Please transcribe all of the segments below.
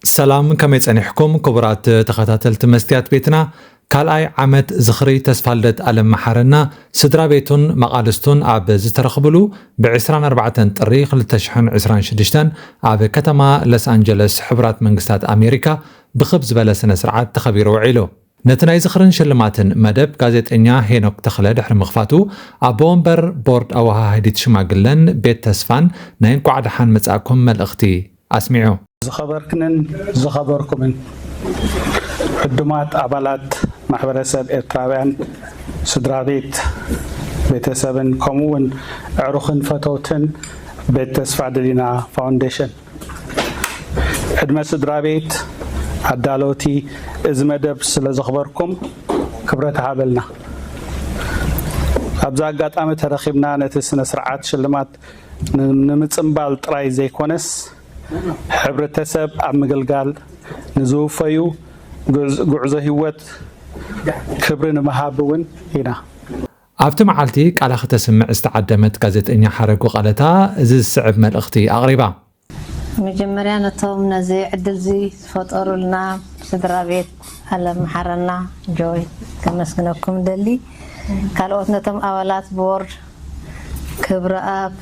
ሰላም፣ ከመይ ጸኒሕኩም ክቡራት ተኸታተልቲ መስትያት ቤትና? ካልኣይ ዓመት ዝኽሪ ተስፋልደት ኣለም መሓረና ስድራ ቤቱን መቓልስቱን ኣብ ዝተረኽብሉ ብ ዕስራን ኣርባዕተን ጥሪ ክልተ ሽሕን ዕስራን ሽዱሽተን ኣብ ከተማ ሎስ ኣንጀለስ ሕቡራት መንግስታት ኣሜሪካ ብኽብ ዝበለ ስነ ስርዓት ተኸቢሩ ውዒሉ። ነቲ ናይ ዝኽርን ሽልማትን መደብ ጋዜጠኛ ሄኖክ ተኽለ ድሕሪ ምኽፋቱ፣ ኣቦ ወንበር ቦርድ ኣወሃሃዲት ሽማግለን ቤት ተስፋን ናይ እንቋዕ ደሓን መጻእኩም መልእኽቲ ኣስሚዑ። ዝኸበርክንን ዝኸበርኩምን ዕዱማት ኣባላት ማሕበረሰብ ኤርትራውያን፣ ስድራ ቤት፣ ቤተሰብን ከምኡ እውን ኣዕሩኽን ፈተውትን ቤት ተስፋ ድሊና ፋውንዴሽን፣ ዕድመ ስድራ ቤት ኣዳለውቲ እዚ መደብ ስለ ዘኽበርኩም ክብረት ሃበልና። ኣብዚ ኣጋጣሚ ተረኺብና ነቲ ስነ ስርዓት ሽልማት ን- ንምጽንባል ጥራይ ዘይኮነስ፣ ሕብረተሰብ ኣብ ምግልጋል ንዝውፈዩ ጉዕዝ- ጉዕዞ ህይወት ክብሪ ንምሃብ እውን ኢና። ኣብቲ መዓልቲ ቃላ ከተስምዕ ዝተዓደመት ጋዜጠኛ ሓረጉ ቃለታ እዚ ዝስዕብ መልእኽቲ ኣቕሪባ። መጀመርያ ነቶም ነዚ ዕድል እዚ ዝፈጠሩልና ስድራ ቤት ኣለም መሓረና፣ ጆይ፣ ከመስግነኩም ደሊ። ካልኦት ነቶም ኣባላት ቦርድ፣ ክብረኣብ፣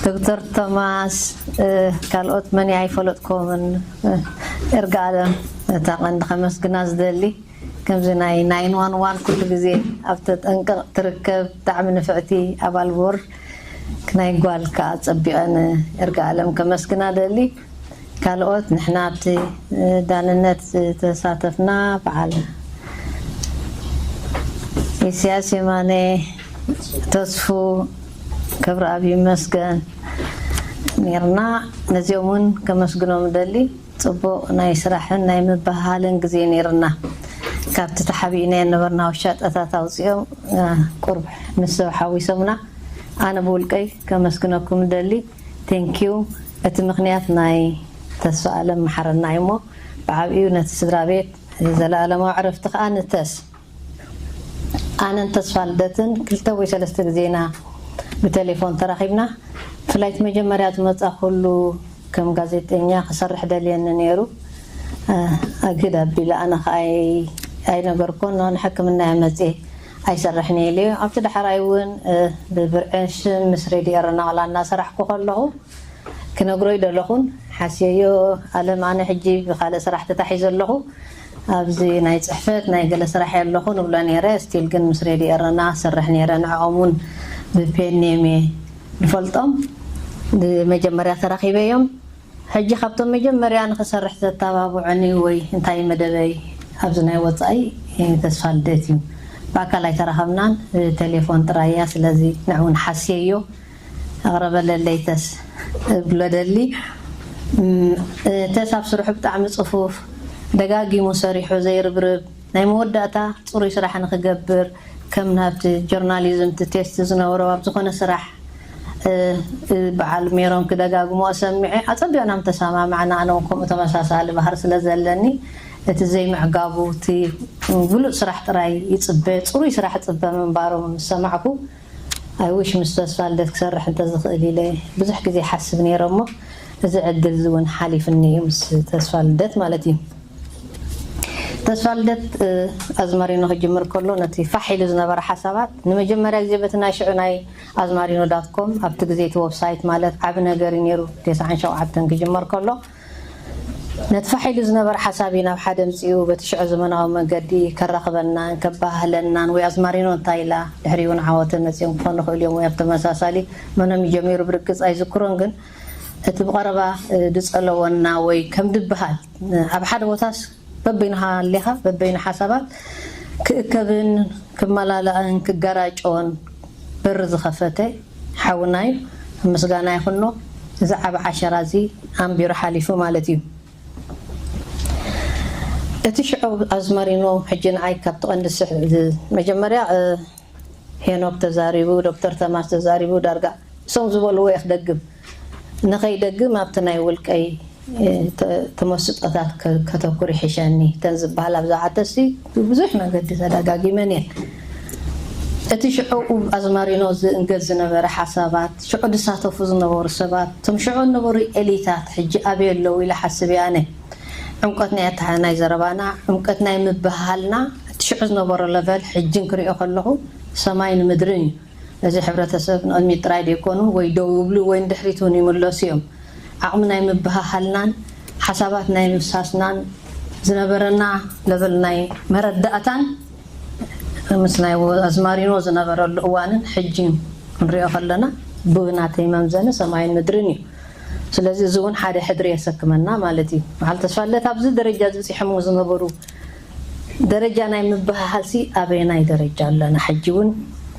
ዶክተር ቶማስ፣ እ፣ ካልኦት መን ኣይፈለጥኩምን፣ እ፣ እርጋ ኣለም እታ ቀንዲ ከመስግና ዝደሊ። ከምዚ ናይ ናይን ዋን ዋን ኩሉ ግዜ ኣብ ተጠንቀቕ ትርከብ ብጣዕሚ ንፍዕቲ ኣባል ቦርድ፣ ናይ ጓል ከዓ ጸቢቐን እርጋ ኣለም ከመስግና ደሊ። ካልኦት ንሕና ኣብቲ ዳንነት ዝተሳተፍና በዓል ኢሳያስ የማነ፣ ተስፉ፣ ክብረኣብ ይመስገን ኔርና። ነዚኦም እውን ከመስግኖም ደሊ። ጽቡቕ ናይ ስራሕን ናይ ምብህሃልን ግዜ ኔርና። ካብቲ ተሓቢእናዮ ነበርና ውሻጠታት ኣውጺኦም ቁርብ ንሰብ ሓዊሶምና። ኣነ ብውልቀይ ከመስግነኩም ደሊ። Thank you። እቲ ምኽንያት ናይ ተስፋ ኣለም መሓረና እዩ እሞ ብዓብዩ ነቲ ስድራ ቤት ዘለኣለማዊ ዕረፍቲ ከዓ ንተስ ኣነን ተስፋ ልደትን ክልተ ወይ ሰለስተ ግዜ ኢና ብቴሌፎን ተራኺብና። ብፍላይ እቲ መጀመርያ ዝመጻ ኩሉ ከም ጋዜጠኛ ክሰርሕ ደልየኒ ነይሩ። ኣግድ ኣቢለ ኣነ ከኣ ኣይነገርኮን፣ ንሕክምና እየ መጽየ ኣይሰርሕን እየ ኢለዮ። ኣብቲ ዳሕራይ እውን ብብርዕን ሽም ምስ ሬድዮ ኤረና ዋላ እናሰራሕኩ ከለኹ ክነግሮ ይደለኹን ሓስየዮ። ኣለም ኣነ ሕጂ ብካልእ ስራሕ ተታሒዘ ኣለኹ። ኣብዚ ናይ ፅሕፈት ናይ ገለ ስራሕ ኣለኹ ንብሎ ነይረ። ስቲል ግን ምስ ሬድዮ ኤረና ሰርሕ ነይረ። ንዕኦም እውን ብፔን ኔም እየ ዝፈልጦም። ብመጀመርያ ተራኺበዮም። ሕጂ ካብቶም መጀመርያ ንክሰርሕ ዘተባብዑኒ ወይ እንታይ መደበይ ኣብዚ ናይ ወፃኢ ተስፋ ልደት እዩ። ብኣካል ኣይተራኸብናን፣ ብቴሌፎን ጥራይ እያ። ስለዚ ንዕኡ ንሓስየዮ። ኣቕረበለለይ ተስ እብሎ ደሊ። ተስ ኣብ ስርሑ ብጣዕሚ ፅፉፍ፣ ደጋጊሙ ሰሪሑ ዘይርብርብ፣ ናይ መወዳእታ ፅሩይ ስራሕ ንክገብር ከም ናብቲ ጆርናሊዝም እቲ ቴስት ዝነበሮ ኣብ ዝኾነ ስራሕ በዓል ሜሮን ክደጋግሞ ሰሚዐ ኣፀቢቕና ምተሰማማዕና። ኣነ እውን ከምኡ ተመሳሳሊ ባህር ስለ ዘለኒ እቲ ዘይምዕጋቡ እቲ ብሉፅ ስራሕ ጥራይ ይፅበ፣ ፅሩይ ስራሕ ፅበ ምንባሮም ምስ ሰማዕኩ I wish ምስ ተስፋ ልደት ክሰርሕ እንተዝኽእል ኢለ ብዙሕ ግዜ ሓስብ ነይረ እሞ እዚ ዕድል እዚ እውን ሓሊፍኒ እዩ ምስ ተስፋ ልደት ማለት እዩ። ተስፋ ልደት ኣዝማሪኖ ክጅምር ከሎ ነቲ ፋሕ ኢሉ ዝነበረ ሓሳባት ንመጀመርያ ግዜ በቲ ናይ ሽዑ ናይ ኣዝማሪኖ ዳት ኮም ኣብቲ ግዜ እቲ ወብሳይት ማለት ዓቢ ነገር እዩ ነይሩ። ተስዓን ሸውዓተን ክጅመር ከሎ ነቲ ፋሕ ኢሉ ዝነበረ ሓሳብ እዩ ናብ ሓደ ኣምጺኡ በቲ ሽዑ ዘመናዊ መንገዲ ከራኽበናን ከባህለናን ወይ ኣዝማሪኖ እንታይ ኢላ ድሕሪኡ ንዓወተ መጺኦም ክኾኑ ይኽእሉ እዮም ወይ ኣብ ተመሳሳሊ መኖም እዩ ጀሚሩ ብርግጽ ኣይዝክሮን ግን እቲ ብቐረባ ድጸለወና ወይ ከም ድበሃል ኣብ ሓደ ቦታስ በበይኑ ሃሊኻ በበይኑ ሓሳባት ክእከብን ክመላላእን ክገራጨወን በር ዝኸፈተ ሓውና እዩ። ምስጋና ይኹኖ። እዚ ዓቢ ዓሸራ እዚ ኣንቢሩ ሓሊፉ ማለት እዩ። እቲ ሽዑ ኣዝማሪኖ ሕጂ ንዓይ ካብቲ ቀንዲ ስሕ መጀመርያ ሄኖክ ተዛሪቡ፣ ዶክተር ተማስ ተዛሪቡ፣ ዳርጋ እሶም ዝበልዎ እየ ክደግም። ንኸይደግም ኣብቲ ናይ ውልቀይ ተመስጦታት ከተኩር ይሕሸኒ። እተን ዝበሃል ኣብዛ ዓተሲ ብብዙሕ መገዲ ተደጋጊመን እየን። እቲ ሽዑ ኣብ ኣዝማሪኖ ዝእንገድ ዝነበረ ሓሳባት፣ ሽዑ ዝሳተፉ ዝነበሩ ሰባት፣ እቶም ሽዑ ዝነበሩ ኤሊታት ሕጂ ኣበይ ኣለዉ ኢለ ሓስብ እየ ኣነ። ዕምቆት ናይ ኣተሓ-፣ ናይ ዘረባና፣ ዕምቆት ናይ ምብህሃልና፣ እቲ ሽዑ ዝነበሮ ለቨል ሕጂ እንክሪኦ ከለኹ ሰማይን ምድርን እዩ። ነዚ ሕብረተሰብ ንቕድሚት ጥራይ ደይኮኑ ወይ ደው ይብሉ ወይ ንድሕሪት እውን ይምለሱ እዮም። ዓቕሚ ናይ ምብህሃልናን ሓሳባት ናይ ምፍሳስናን ዝነበረና ለቨል ናይ መረዳእታን ምስ ናይ ወ-፣ ኣዝማሪኖ ዝነበረሉ እዋንን ሕጂ ክንሪኦ ከለና ብናተይ መምዘኒ ሰማይን ምድርን እዩ። ስለዚ እዚ እውን ሓደ ሕድሪ የሰክመና ማለት እዩ። በዓል ተስፋ ልደት ኣብዚ ደረጃ ዝበፂሖም ዝነበሩ ደረጃ ናይ ምብህሃልሲ ኣበየናይ ደረጃ ኣለና? ሕጂ እውን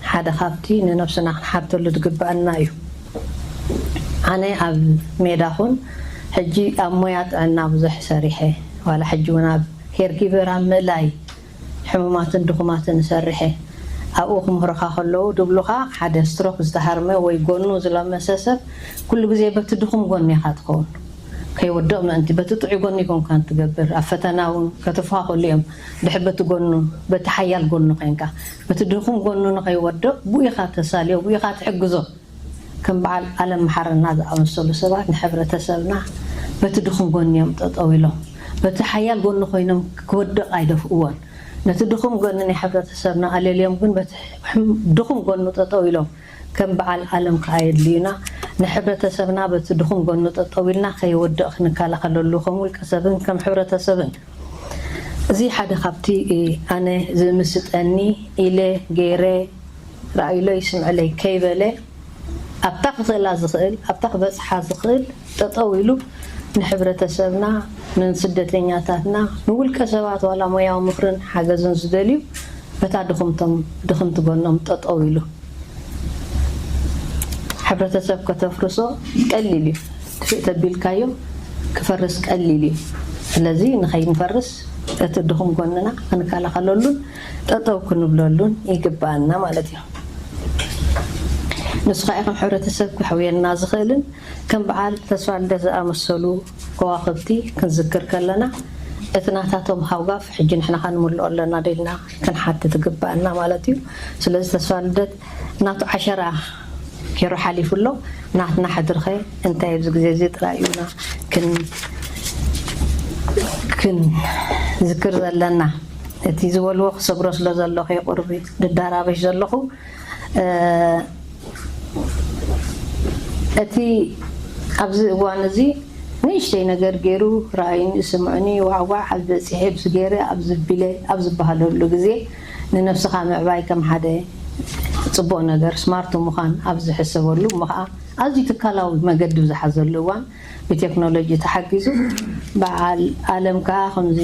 ሓደ ካብቲ ንነብስና ክንሓተሉ ዝግበኣና እዩ። ኣነ ኣብ ሜዳ ኹን ሕጂ ኣብ ሞያ ጥዕና ብዙሕ ሰሪሐ፣ ዋላ ሕጂ እውን ኣብ ኬርጊቨር ኣብ ምእላይ ሕሙማትን ድኹማትን እሰርሕ እየ። ኣብኡ ክምህሩኻ ከለዉ ድብሉኻ ሓደ ስትሮክ ዝተሃርመ ወይ ጎኑ ዝለመሰ ሰብ ኩሉ ግዜ በቲ ድኹም ጎኑ ኢኻ ትኸውን። ከይወድቕ ምእንቲ በቲ ጥዑይ ጎኑ ኣይኮንካን ትገብር። ኣብ ፈተና እውን ከተፍኻ ከሉ እዮም። ድሕር በቲ ጎኑ፣ በቲ ሓያል ጎኑ ኮይንካ፣ በቲ ድኹም ጎኑ ንኸይወድቕ ብኡ ኢኻ ተሳልዮ፣ ብኡ ኢኻ ትሕግዞ። ከም በዓል ኣለም መሓረና ዝኣመሰሉ ሰባት ንሕብረተሰብና በቲ ድኹም ጎኒ እዮም ጠጠው ኢሎም። በቲ ሓያል ጎኒ ኮይኖም ክወድቕ ኣይደፍእዎን። ነቲ ድኹም ጎኒ ናይ ሕብረተሰብና ኣለልዮም ግን በቲ ሕም-፣ ድኹም ጎኑ ጠጠው ኢሎም ከም በዓል ኣለም ከኣ የድልዩና። ንሕብረተሰብና በቲ ድኹም ጎኑ ጠጠው ኢልና ከይወድቕ ክንከላኸለሉ ከም ውልቀ ሰብን ከም ሕብረተሰብን። እዚ ሓደ ካብቲ፣ እ፣ ኣነ ዝምስጠኒ ኢለ ገይረ ራእይሎ ይስምዕለይ ከይበለ ኣብታ ክኽእላ ዝኽእል፣ ኣብታ ክበጽሓ ዝኽእል ጠጠው ኢሉ ንሕብረተሰብና፣ ንስደተኛታትና፣ ንውልቀ ሰባት ዋላ ሞያዊ ምኽርን ሓገዝን ዝደልዩ በታ ድኹምቶም፣ ድኽምቲ ጎኖም ጠጠው ኢሉ። ሕብረተሰብ ከተፍርሶ ቀሊል እዩ። ትፍእ ተቢልካዮ ክፈርስ ቀሊል እዩ። ስለዚ ንኸይንፈርስ እቲ ድኹም ጎንና ክንከላኸለሉን ጠጠው ክንብለሉን ይግበኣና ማለት እዩ። ንሱ ከዓ ከም ሕብረተሰብ ከሕውየና ዝኽእልን ከም በዓል ተስፋ ልደት ዝኣመሰሉ ከዋኽብቲ ክንዝክር ከለና እቲ ናታቶም ሃውጋፍ ሕጂ ንሕና ከ ንምልኦ ኣለና ዶ ኢልና ክንሓትት ይግበኣና ማለት እዩ። ስለዚ ተስፋ ልደት ናቱ ዓሸራ ኬሩ ሓሊፉ ኣሎ። ናትና ሕድርኸ እንታይ ኣብዚ ግዜ እዚ ጥራይ እዩና ክን-፣ ክንዝክር ዘለና? እቲ ዝበልዎ ክሰግሮ ስለ ዘለኹ እየ ቁርቢ ድዳራበሽ ዘለኹ። እ፣ እቲ ኣብዚ እዋን እዚ ንእሽተይ ነገር ገይሩ ረኣዩኒ፣ ስምዑኒ፣ ዋዕዋዕ፣ ኣብዚ በፂሐ፣ ኣብዚ ገይረ፣ ኣብዚ ቢለ ኣብ ዝበሃለሉ ግዜ ንነብስኻ ምዕባይ ከም ሓደ ፅቡቕ ነገር፣ ስማርት ምዃን ኣብ ዝሕሰበሉ፣ እሞ ኸዓ ኣዝዩ ትካላዊ መገዲ ብዝሓዘሉ እዋን ብቴክኖሎጂ ተሓጊዙ፣ በዓል ኣለም ከኣ ከምዚ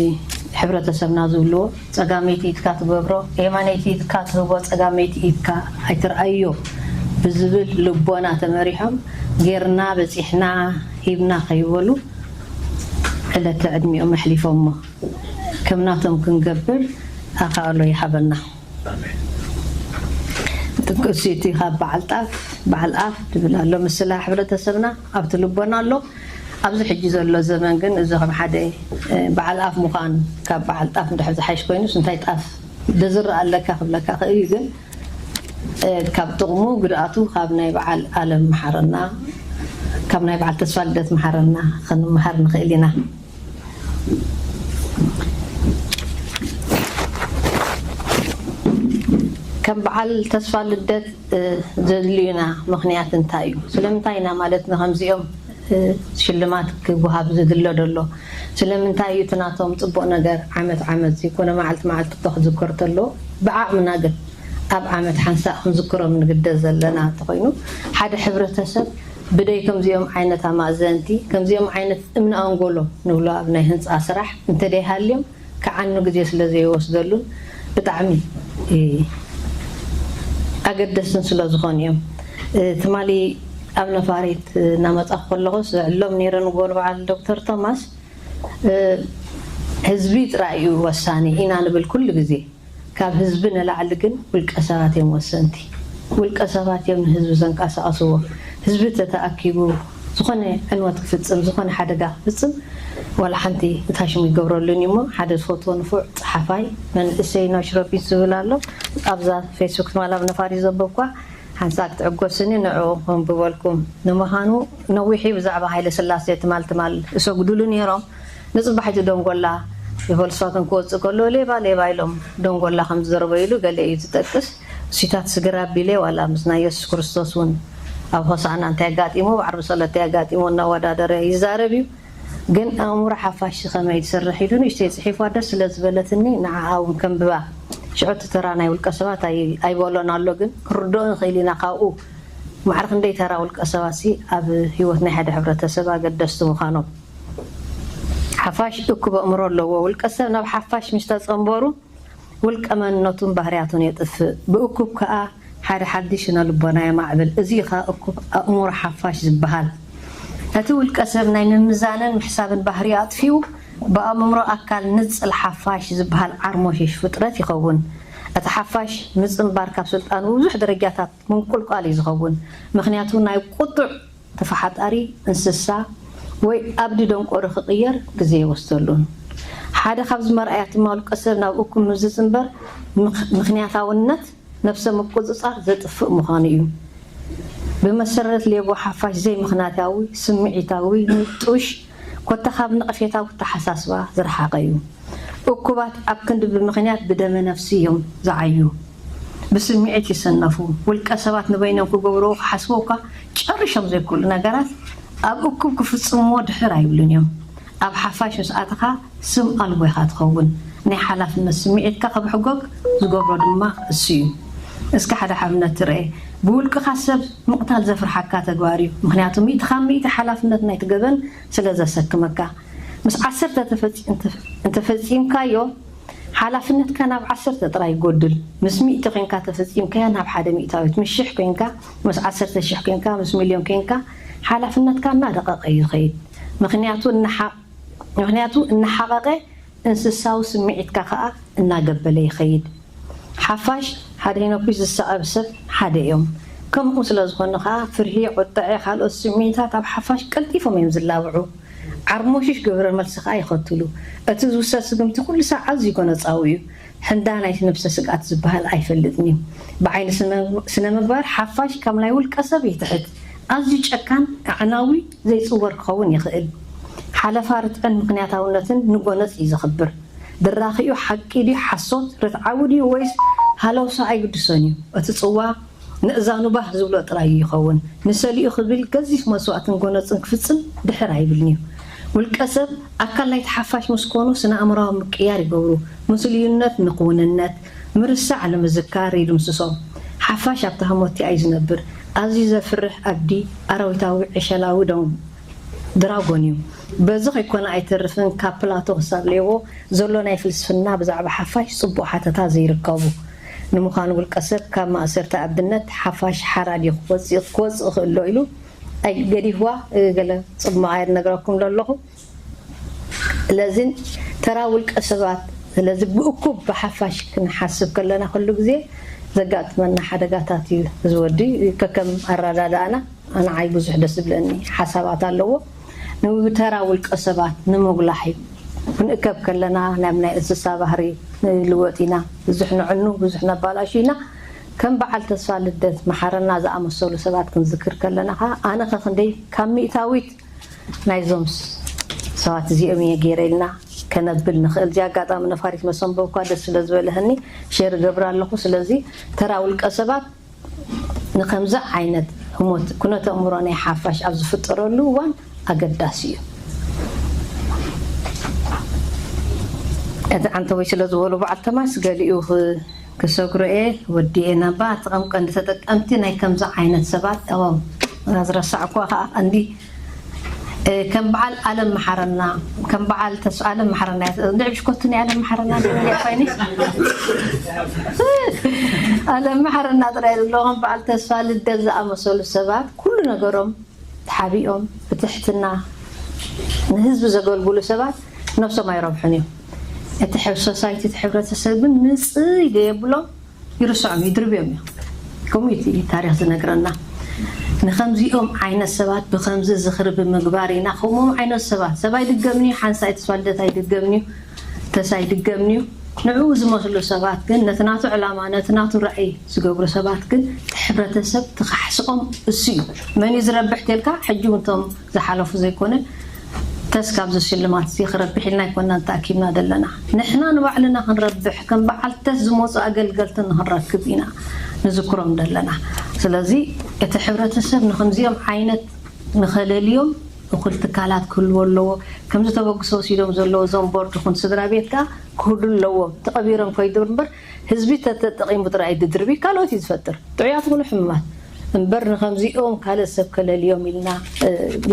ሕብረተሰብና ዝብልዎ፣ ጸጋመይቲ ኢድካ ትገብሮ፣ የማነይቲ ኢድካ ትህቦ፣ ጸጋመይቲ ኢድካ ኣይትርኣዮ ብዝብል ልቦና ተመሪሖም፣ ጌርና፣ በጺሕና፣ ሂብና ከይበሉ ዕለተ ዕድሚኦም ኣሕሊፎሞ። ከም ናቶም ክንገብር ኣኻእሎ ይሃበና። ኣሜን። ጥቅሲ እቲ ካብ በዓል ጣፍ፣ በዓል ኣፍ ትብል ኣሎ። ምስላ ሕብረተሰብና ኣብቲ ልቦና ኣሎ። ኣብዚ ሕጂ ዘሎ ዘመን ግን እዚ ከም ሓደ፣ እ፣ በዓል ኣፍ ምዃን ካብ በዓል ጣፍ እንድሕር ዝሓይሽ ኮይኑስ እንታይ ጣፍ ደዝርእ ኣለካ ክብለካ ክእል እዩ። ግን፣ እ፣ ካብ ጥቕሙ ጉድኣቱ ካብ ናይ በዓል ኣለም መሓረና፣ ካብ ናይ በዓል ተስፋ ልደት መሓረና ክንመሃር ንኽእል ኢና። ከም በዓል ተስፋ ልደት፣ እ፣ ዘድልዩና ምኽንያት እንታይ እዩ? ስለምንታይ ኢና ማለት ንኸምዚኦም፣ እ፣ ሽልማት ክወሃብ ዝድሎ ዘሎ? ስለምንታይ እዩ እቲ ናቶም ጽቡቕ ነገር ዓመት ዓመት ዘይኮነ መዓልቲ መዓልቲ እኳ ክዝከር ተሎ፣ ብዓቕምና ግን ኣብ ዓመት ሓንሳእ ክንዝክሮም ንግደድ ዘለና እንተኾይኑ፣ ሓደ ሕብረተሰብ ብደይ ከምዚኦም ዓይነት ኣማእዘንቲ፣ ከምዚኦም ዓይነት እምነ ኣንጎሎ ንብሎ ኣብ ናይ ህንጻ ስራሕ እንተደይሃልዮም፣ ክዓኑ ግዜ ስለ ዘይወስደሉን ብጣዕሚ፣ እ፣ ኣገደስትን ስለ ዝኾኑ እዮም። እ፣ ትማሊ ኣብ ነፋሪት እናመጻኹ ከለኹስ ዝዕሎም ነይረ ንጎ ንበዓል ዶክተር ቶማስ፣ እ፣ ህዝቢ ጥራይ እዩ ወሳኒ ኢና ንብል ኩሉ ግዜ። ካብ ህዝቢ ንላዕሊ ግን ውልቀ ሰባት እዮም ወሰንቲ። ውልቀ ሰባት እዮም ንህዝቢ ዘንቀሳቐስዎ። ህዝቢ ተተኣኪቡ ዝኾነ ዕንወት ክፍፅም፣ ዝኾነ ሓደጋ ክፍፅም ዋላ ሓንቲ እታ ሽሙ ይገብረሉን እዩ። እሞ ሓደ ዝፈትዎ ንፉዕ ፀሓፋይ መንእሰይ ኖሽ ሮቢንስ ዝብል ኣሎ። ኣብዛ ፌስቡክ ትማል ኣብ ነፋሪት ዘንበብኳ ሓንሳእ ክትዕጎስኒ ንዑ ከንብበልኩም። ንምዃኑ ነዊሕ እዩ ብዛዕባ ሃይለ ስላሴ ትማል ትማል እሰጉድሉ ነይሮም። ንፅባሒቱ ደንጎላ የፈልስፋቶም ክወፅእ ከሎ ሌባ ሌባ ኢሎም ደንጎላ ከም ዝዘረበይሉ ገለ እዩ ዝጠቅስ። እሱታት ስግር ኣቢለ ዋላ ምስ ናይ የሱስ ክርስቶስ እውን ኣብ ሆሳዕና እንታይ ኣጋጢሞ፣ ኣብ ዓርቢ ሰለስተ ኣጋጢሞ እናወዳደረ ይዛረብ እዩ። ግን ኣእምሮ ሓፋሽ ከመይ ዝሰርሕ ኢሉ ንእሽተይ ጽሒፍዋ ደስ ስለ ዝበለትኒ ንዓኣ እውን ከንብባ። ሽዑ እቲ ተራ ናይ ውልቀ ሰባት ኣይ- ኣይበሎን ኣሎ፣ ግን ክርድኦ ንኽእል ኢና ካብኡ ማዕረ ክንደይ ተራ ውልቀ ሰባት ሲ ኣብ ህይወት ናይ ሓደ ሕብረተሰብ ኣገደስቲ ምዃኖም። ሓፋሽ እኩብ ኣእምሮ ኣለዎ። ውልቀ ሰብ ናብ ሓፋሽ ምስ ተጸንበሩ ውልቀ መንነቱን ባህርያቱን የጥፍእ። ብእኩብ ከኣ ሓደ ሓድሽ ስነ ልቦና የማዕብል። እዚ ኸኣ እኩብ ኣእምሮ ሓፋሽ ዝበሃል። እቲ ውልቀ ሰብ ናይ ምምዛንን ምሕሳብን ባህሪ ኣጥፊኡ ብኣእምሮ ኣካል ንጽል ሓፋሽ ዝበሃል ዓርሞሽሽ ፍጥረት ይኸውን። እቲ ሓፋሽ ምጽንባር ካብ ስልጣኑ ብብዙሕ ደረጃታት ምንቁልቋል እዩ ዝኸውን። ምኽንያቱ ናይ ቁጡዕ ተፈሓጣሪ እንስሳ ወይ ኣብዲ ደንቆሮ ክቕየር ግዜ ይወስደሉን። ሓደ ካብዚ መርኣያ ድማ ውልቀ ሰብ ናብ እኩብ ምዝጽንበር ምኽ- ምኽንያታውነት ነብሰ ምቁጽጻር ዘጥፍእ ምዃኑ እዩ። ብመሰረት ሌቦ ሓፋሽ ዘይምኽንያታዊ፣ ስምዒታዊ፣ ንጡሽ፣ ኮታ ካብ ነቐፌታዊ ተሓሳስባ ዝረሓቐ እዩ። እኩባት ኣብ ክንዲ ብምኽንያት ብደመ ነፍሲ እዮም ዝዓዩ። ብስምዒት ይሰነፉ። ውልቀ ሰባት ንበይኖም ክገብርዎ ክሓስቡ እኳ ጨሪሾም ዘይክእሉ ነገራት ኣብ እኩብ ክፍጽምዎ ድሕር ኣይብሉን እዮም። ኣብ ሓፋሽ ምስ ኣተኻ ስም ኣልቦ ኢኻ ትኸውን። ናይ ሓላፍነት ስምዒትካ ከብሕጎግ ዝገብሮ ድማ እሱ እዩ። እስኪ ሓደ ኣብነት ትርኤ። ብውልቅኻ ሰብ ምቕታል ዘፍርሓካ ተግባር እዩ። ምኽንያቱ ሚእቲ ካብ ሚእቲ ሓላፍነት ናይቲ ገበን ስለ ዘሰክመካ። ምስ ዓሰርተ ተፈጺ- እንተ- እንተፈጺምካዮ ሓላፍነትካ ናብ ዓሰርተ ጥራይ ይጎድል። ምስ ሚእቲ ኮንካ ተፈጺምካያ ናብ ሓደ ሚእታዊት፣ ምስ ሽሕ ኮንካ፣ ምስ ዓሰርተ ሽሕ ኮንካ፣ ምስ ሚልዮን ኮንካ ሓላፍነትካ እናደቐቐ እዩ ዝኸይድ። ምኽንያቱ እናሓ- ምኽንያቱ እናሓቐቐ እንስሳዊ ስምዒትካ ከኣ እናገበለ ይኸይድ። ሓፋሽ ሓደ ሄኖኩሽ ዝሰቐብ ሰብ ሓደ እዮም። ከምኡ ስለ ዝኾኑ ከኣ ፍርሂ፣ ቁጥዐ፣ ካልኦት ስምዒታት ኣብ ሓፋሽ ቀልጢፎም እዮም ዝላብዑ። ዓርሞሽሽ ግብረ መልሲ ከኣ ይኸትሉ። እቲ ዝውሰድ ስጉምቲ ኩሉ ሳዕ ኣዝዩ ጎነጻዊ እዩ። ሕንዳ ናይቲ ነብሰ ስግኣት ዝበሃል ኣይፈልጥን እዩ። ብዓይኒ ስነ- ስነ ምግባር ሓፋሽ ካብ ናይ ውልቀ ሰብ ይትሕት። ኣዝዩ ጨካን፣ ኣዕናዊ፣ ዘይጽወር ክኸውን ይኽእል። ሓለፋ ርትዕን ምኽንያታውነትን ንጎነጽ እዩ ዘኽብር። ድራኺኡ ሓቂ ድዩ ሓሶት፣ ርትዓዊ ድዩ ወይስ ሃለውሳ ኣይግድሶን እዩ። እቲ ጽዋ ንእዛኑ ባህ ዝብሎ ጥራይ እዩ ይኸውን። ንሰሊኡ ክብል ገዚፍ መስዋእትን ጎነጽን ክፍጽም ድሕር ኣይብልን እዩ። ውልቀ ሰብ ኣካል ናይቲ ሓፋሽ ምስ ኮኑ ስነ ኣእምራዊ ምቅያር ይገብሩ። ምስሉይነት ንክውንነት፣ ምርሳዕ ንምዝካር ይድምስሶ። ሓፋሽ ኣብታ ህሞቲ እዩ ዝነብር። ኣዝዩ ዘፍርሕ ኣብዲ ኣራዊታዊ ዕሸላዊ ደን- ድራጎን እዩ። በዚ ከይኮነ ኣይተርፍን ካብ ፕላቶ ክሳብ ሌዎ ዘሎ ናይ ፍልስፍና ብዛዕባ ሓፋሽ ጽቡቕ ሓተታ ዘይርከቡ። ንምዃኑ ውልቀ ሰብ ካብ ማእሰርቲ ኣብድነት ሓፋሽ ሓራ ድዩ ክወጽእ ክወጽእ ክእሎ ኢሉ ኣይ ገዲፍዋ ገለ ጽቡቕ ኣየር ነግረኩም ዘለኹ። ስለዚ ተራ ውልቀ ሰባት ስለዚ ብእኩብ ብሓፋሽ ክንሓስብ ከለና ኩሉ ግዜ ዘጋጥመና ሓደጋታት እዩ ዝወዲ ከከም ኣረዳድኣና። ንዓይ ብዙሕ ደስ ዝብለኒ ሓሳባት ኣለዎ። ንተራ ውልቀ ሰባት ንምጉላሕ እዩ። ክንእከብ ከለና ናብ ናይ እንስሳ ባህሪ ንልወጥ ኢና። ብዙሕ ንዕኑ፣ ብዙሕ ነባላሹ ኢና። ከም በዓል ተስፋ ልደት መሓረና ዝኣመሰሉ ሰባት ክንዝክር ከለና ኸዓ ኣነ ኸ ክንደይ ካብ ሚእታዊት ናይዞም ሰባት እዚኦም እየ ገይረ ኢልና ከነብል ንኽእል። እዚ ኣጋጣሚ ነፋሪት መሰንበብ እኳ ደስ ስለ ዝበለህኒ ሼር እገብር ኣለኹ። ስለዚ ተራ ውልቀ ሰባት ንከምዚ ዓይነት ህሞት ኩነተ ኣእምሮ ናይ ሓፋሽ ኣብ ዝፍጠረሉ እዋን ኣገዳሲ እዩ። እቲ ዓንተቦይ ስለ ዝበሉ በዓል ተማስ ገሊኡ ክ- ክሰግሮ እየ ወዲኤ ናባ። እቲ ከም ቀንዲ ተጠቀምቲ ናይ ከምዚ ዓይነት ሰባት እዎም ዝረሳዕኳ ከዓ ቀንዲ እ፣ ከም በዓል ኣለም መሓረና ከም በዓል ተስፋ ኣለም መሓረና እንድዕ ብሽኮቱ ናይ ኣለም መሓረና እንድዕ ኮይኒ ኣለም መሓረና ጥራይ ዘሎ ከም በዓል ተስፋ ልደት ዝኣመሰሉ ሰባት ኩሉ ነገሮም ተሓቢኦም ብትሕትና ንህዝቢ ዘገልግሉ ሰባት ነብሶም ኣይረብሑን እዮም። እቲ ሶሳይቲ እቲ ሕብረተሰብ ግን ንፅይ ዘየብሎም ይርስዖም ይድርብዮም እዮም። ከምኡ እዩ እቲ ታሪክ ዝነግረና። ንኸምዚኦም ዓይነት ሰባት ብኸምዚ ዝኽሪ ብምግባር ኢና። ከምኦም ዓይነት ሰባት ሰብ ኣይድገምን እዩ። ሓንሳይ ተስፋ ልደት ኣይድገምን እዩ። ተስ ኣይድገምን እዩ። ንዕኡ ዝመስሉ ሰባት ግን ነቲ ናቱ ዕላማ ነቲ ናቱ ራእይ ዝገብሩ ሰባት ግን እቲ ሕብረተሰብ ተኻሕስኦም እሱ እዩ። መን እዩ ዝረብሕ ተልካ ሕጂ እውን እቶም ዝሓለፉ ዘይኮነ ተስ ካብዚ ሽልማት እዚ ክረብሕ ኢልና ኣይኮናን ተኣኪብና ዘለና። ንሕና ንባዕልና ክንረብሕ ከም በዓል ተስ ዝመፁ ኣገልገልቲ ንክንረክብ ኢና ንዝክሮም ዘለና። ስለዚ እቲ ሕብረተሰብ ንከምዚኦም ዓይነት ንኸለልዮም እኹል ትካላት ክህልዎ ኣለዎ። ከምዚ ተበግሶ ወሲዶም ዘለዉ እዞም ቦርድ ይኹን ስድራ ቤት ከዓ ክህሉ ኣለዎም። ተቐቢሮም ከይዱ እምበር ህዝቢ ተተጠቒሙ ጥራይ ድድርቢ ካልኦት እዩ ዝፈጥር። ጥዑያት ኩኑ ሕሙማት እምበር ንከምዚኦም ካልእ ሰብ ከለልዮም ኢልና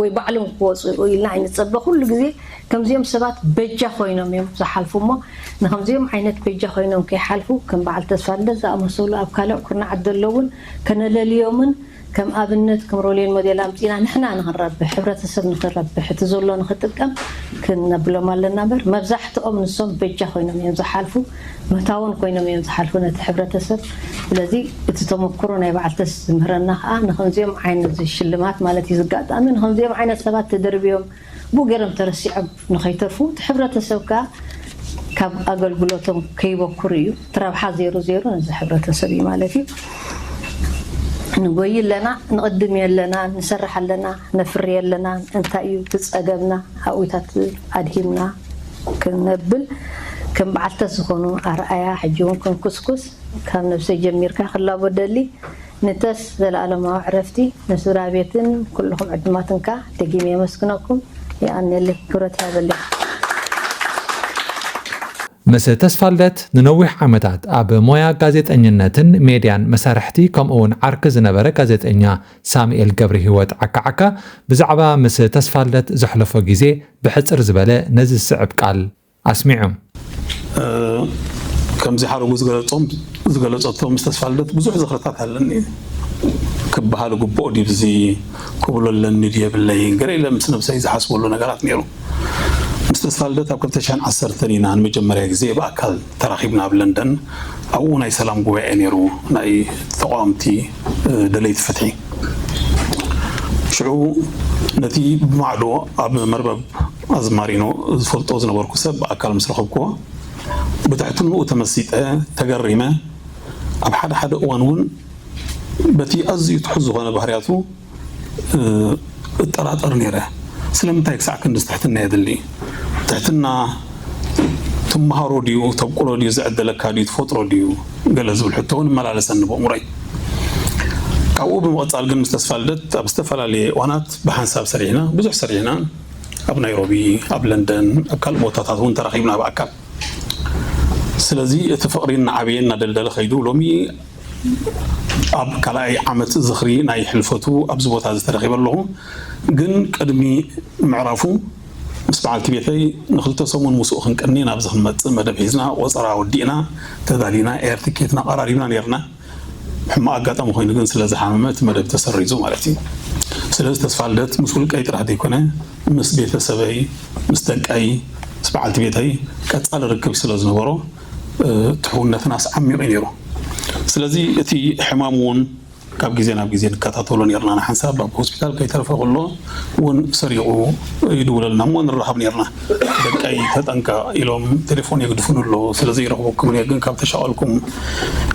ወይ ባዕሎም ክወፅኡ ኢልና ኣይንፀበ። ኩሉ ግዜ ከምዚኦም ሰባት በጃ ኮይኖም እዮም ዝሓልፉ እሞ ንከምዚኦም ዓይነት በጃ ኮይኖም ከይሓልፉ ከም በዓል ተስፋ ልደት ዝኣመሰሉ ኣብ ካልእ ኩርናዓት ዘለውን ከነለልዮምን ከም ኣብነት ከም ሮሌን ሞዴል ኣምፂና ንሕና ንክንረብሕ ሕብረተሰብ ንክንረብሕ እቲ ዘሎ ንክጥቀም ክነብሎም ኣለና እምበር መብዛሕትኦም ንሶም በጃ ኮይኖም እዮም ዝሓልፉ። መታውን ኮይኖም እዮም ዝሓልፉ ነቲ ሕብረተሰብ። ስለዚ እቲ ተመክሮ ናይ በዓል ተስ ዝምህረና ከዓ ንከምዚኦም ዓይነት ሽልማት ማለት እዩ ዝጋጣሚ ንከምዚኦም ዓይነት ሰባት ተደርብዮም ብኡ ገይሮም ተረሲዖም ንኸይተርፉ እቲ ሕብረተሰብ ከዓ ካብ ኣገልግሎቶም ከይበኩር እዩ። እቲ ረብሓ ዜሮ ዜሮ ነዚ ሕብረተሰብ እዩ ማለት እዩ። ንጎይ ኣለና፣ ንቕድም ኣለና፣ ንሰርሕ ኣለና፣ ነፍሪ ኣለና። እንታይ እዩ እቲ ፀገምና ኣብኡታት ኣድሂምና ክነብል ከም በዓልተስ ዝኾኑ ኣርኣያ ሕጂ እውን ክንኩስኩስ ካብ ነብሰይ ጀሚርካ ክላቦ ደሊ ንተስ ዘለኣለማዊ ዕረፍቲ ንስድራ ቤትን ኩልኹም ዕድማትን ከኣ ደጊም የመስግነኩም። የቐንየለይ፣ ክብረት ይሃበለይ። ምስ ተስፋልደት ንነዊሕ ዓመታት ኣብ ሞያ ጋዜጠኝነትን ሜድያን መሳርሕቲ ከምኡውን ዓርኪ ዝነበረ ጋዜጠኛ ሳሙኤል ገብረሂወት ዓካዓካ ብዛዕባ ምስ ተስፋልደት ዘሕለፎ ግዜ ብሕጽር ዝበለ ነዚ ዝስዕብ ቃል ኣስሚዑ። ከምዚ ሓረጉ ዝገለጾም ዝገለጸቶ ምስ ተስፋልደት ብዙሕ ዝኽርታት ኣለኒ ክበሃል ግቡእ ድዩ ብዚ ክብሎ ኣለኒ ድዩ የብለይን ገለ ኢለ ምስ ነብሰይ ዝሓስበሉ ነገራት ነይሩ። ምስ ተስፋልደት ኣብ ክልተ ሽሕን ዓሰርተን ኢና ንመጀመርያ ግዜ ብኣካል ተራኺብና ኣብ ለንደን። ኣብኡ ናይ ሰላም ጉባኤ ነይሩ ናይ ተቓወምቲ ደለይቲ ፍትሒ። ሽዑ ነቲ ብማዕዶ ኣብ መርበብ ኣዝማሪኖ ዝፈልጦ ዝነበርኩ ሰብ ብኣካል ምስ ረኸብክዎ ብትሕትንኡ ተመሲጠ ተገሪመ ኣብ ሓደ ሓደ እዋን እውን በቲ ኣዝዩ ትሑት ዝኾነ ባህርያቱ እጠራጠር ነይረ። ስለምንታይ ክሳዕ ክንድዚ ትሕትና የድሊ? ትሕትና ትመሃሮ ድዩ ተብቁሎ ድዩ ዝዕደለካ ድዩ ትፈጥሮ ድዩ ገለ ዝብል ሕቶ እውን እመላለሰኒ በእምሮይ። ካብኡ ብምቕጻል ግን ምስ ተስፋልደት ኣብ ዝተፈላለየ እዋናት ብሓንሳብ ሰሪሕና ብዙሕ ሰሪሕና ኣብ ናይሮቢ ኣብ ለንደን ኣብ ካልእ ቦታታት እውን ተራኺብና ብኣካል ስለዚ እቲ ፍቕሪ እናዓበየ እናደልደለ ከይዱ ሎሚ ኣብ ካልኣይ ዓመት ዝኽሪ ናይ ሕልፈቱ ኣብዚ ቦታ እዚ ተረኺበ ኣለኹ። ግን ቅድሚ ምዕራፉ ምስ በዓልቲ ቤተይ ንክልተ ሰሙን ምስኡ ክንቅኒ ናብዚ ክንመፅእ መደብ ሒዝና ቆፀራ ወዲእና ተዳሊና ኤር ትኬትና ኣቐራሪብና ነይርና። ሕማቕ ኣጋጣሚ ኮይኑ ግን ስለ ዝሓመመ እቲ መደብ ተሰሪዙ ማለት እዩ። ስለዚ ተስፋ ልደት ምስ ውልቀይ ጥራሕ ዘይኮነ ምስ ቤተሰበይ፣ ምስ ደቀይ፣ ምስ በዓልቲ ቤተይ ቀፃሊ ርክብ ስለ ዝነበሮ ትሕውነትናስ ዓሚቕ እዩ ነይሩ። ስለዚ እቲ ሕማም እውን ካብ ግዜ ናብ ግዜ ንከታተሎ ነርና ንሓንሳብ ኣብ ሆስፒታል ከይተረፈ ከሎ እውን ሰሪቑ ይድውለልና እሞ ንራኸብ ነርና። ደቀይ ተጠንቀቕ ኢሎም ቴሌፎን የግድፉኒ ኣለዉ ስለ ዘይረኽበኩም እየ ግን ካብ ተሻቐልኩም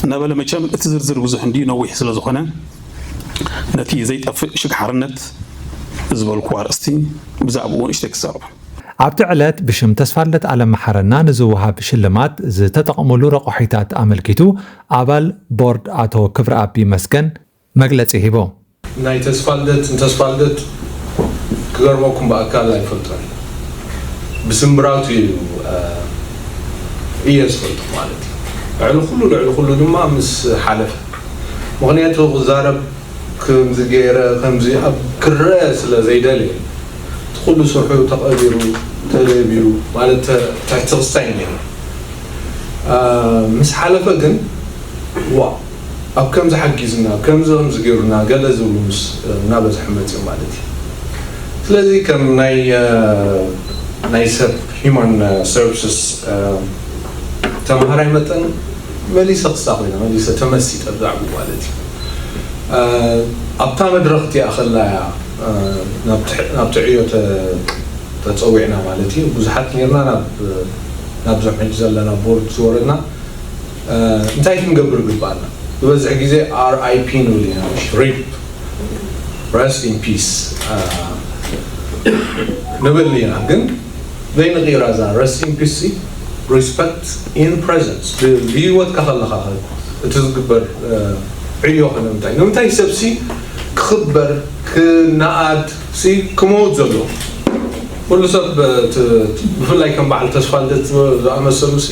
እናበለ መቸም እቲ ዝርዝር ብዙሕ እንድዩ ነዊሕ ስለ ዝኾነ ነቲ ዘይጠፍእ ሽግ ሓርነት ዝበልኩዎ ኣርእስቲ ብዛዕባኡ ንእሽተይ ክዛረብ። ኣብቲ ዕለት ብሽም ተስፋልደት ኣለምሓረና ንዝወሃብ ሽልማት ዝተጠቕምሉ ረቑሒታት ኣመልኪቱ ኣባል ቦርድ ኣቶ ክብረኣብ ይመስገን መግለፂ ሂቡ። ናይ ተስፋልደት ንተስፋልደት ክገርመኩም ብኣካል ኣይፈልጦን ብስምብራቱ እዩ እየ ዝፈልጦ ማለት እዩ ልዕሊ ኩሉ ልዕሊ ኩሉ ድማ ምስ ሓለፈ ምኽንያቱ ክዛረብ ከምዚ ገይረ ከምዚ ኣብ ክረአ ስለ ዘይደልየ እቲ ኩሉ ስርሑ ተቐቢሩ ተደብዩ ማለት ትሕቲ ክስታይ ነይሩ ምስ ሓለፈ ግን ዋ ኣብ ከምዚ ሓጊዙና ኣብ ከምዚ ከምዚ ገይሩና ገለ ዝብሉ ምስ እናበዝሐ መፅኡ ማለት እዩ ስለዚ ከም ናይ ናይ ሰብ human services ተምሃራይ መጠን መሊሰ ክሳ ኮይነ መሊሰ ተመሲጠ ብዛዕባ ማለት እዩ ኣብታ መድረኽ እቲኣ ከላ እያ ናብ ትሕ- ናብቲ ዕዮ ተ- ተፀዊዕና ማለት እዩ። ብዙሓት ነርና ናብ ናብዞም ሕጂ ዘለና ቦርድ ዝወረድና። እንታይ ክንገብር ግባኣና? ዝበዝሕ ግዜ R I P ንብል ኢና። ሪፕ፣ ረስት ኢን ፒስ ንብል ኢና። ግን ዘይንቕይራ እዛ ረስት ኢን ፒስ፣ ሪስፐክት ኢን ፕሬዘንስ። ብህይወትካ ከለኻ እቲ ዝግበር ዕዮ ከ ንምንታይ? ንምንታይ ሰብሲ ክኽበር፣ ክነኣድ፣ ሲ ክመውት ዘሎ? ኩሉ ሰብ ብፍላይ ከም በዓል ተስፋ ልደት ዝኣመሰሉ ሲ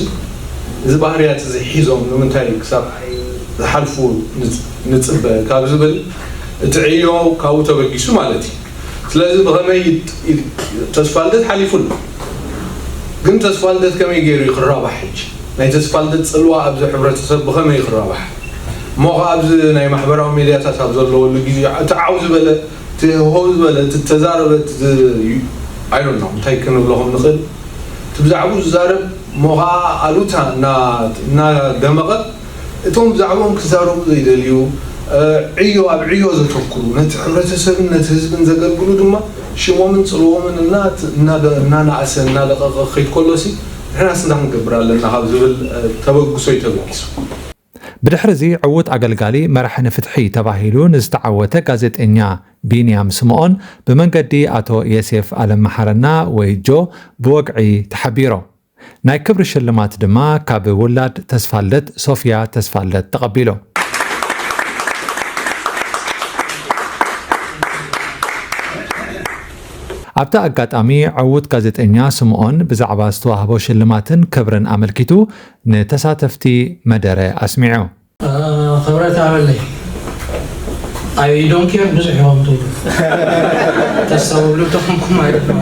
እዚ ባህርያት እዚ ሒዞም ንምንታይ ክሳብ ዝሓልፉ ንፅበ ካብ ዝብል እቲ ዕዮ ካብኡ ተበጊሱ ማለት እዩ። ስለዚ ብኸመይ ተስፋ ልደት ሓሊፉ ኣሎ። ግን ተስፋ ልደት ከመይ ገይሩ እዩ ክራባሕ? ሕጂ ናይ ተስፋ ልደት ፅልዋ ኣብዚ ሕብረተሰብ ብኸመይ ክራባሕ? እሞ ኸዓ ኣብዚ ናይ ማሕበራዊ ሜድያታት ኣብ ዘለወሉ ግዜ እቲ ዓው ዝበለ፣ እቲ ሆ ዝበለ፣ እቲ ተዛረበ፣ እቲ I don't know እንታይ ክንብሎ ከም ንኽእል፣ እቲ ብዛዕባኡ ዝዛረብ እሞ ኸዓ ኣሉታ እናደመቐ እቶም ብዛዕባኦም ክዛረቡ ዘይደልዩ፣ ዕዮ ኣብ ዕዮ ዘተኩሩ፣ ነቲ ሕብረተሰብን ነቲ ህዝብን ዘገልግሉ ድማ ሽሞምን ፅልዎምን እናናእሰ እናደቐቐ ክኸይድ ከሎሲ ንሕናስ እንታይ ክንገብር ኣለና ካብ ዝብል ተበግሶ እዩ ተበጊሱ። ብድሕሪ እዚ ዕዉት ኣገልጋሊ መራሒ ንፍትሒ ተባሂሉ ንዝተዓወተ ጋዜጠኛ ቢንያም ስምኦን ብመንገዲ ኣቶ የሴፍ ኣለምሓረና ወይ ጆ ብወግዒ ተሓቢሮ። ናይ ክብሪ ሽልማት ድማ ካብ ውላድ ተስፋልደት ሶፍያ ተስፋልደት ተቐቢሉ። ኣብቲ ኣጋጣሚ ዕዉት ጋዜጠኛ ስምኦን ብዛዕባ ዝተዋህቦ ሽልማትን ክብርን ኣመልኪቱ ንተሳተፍቲ መደረ ኣስሚዑ። ክብረት ኣበለይ I don't care ብዙሕ ኢኹም ትብሉ ተስተውዕሉ ተኾንኩም ማለት ነው።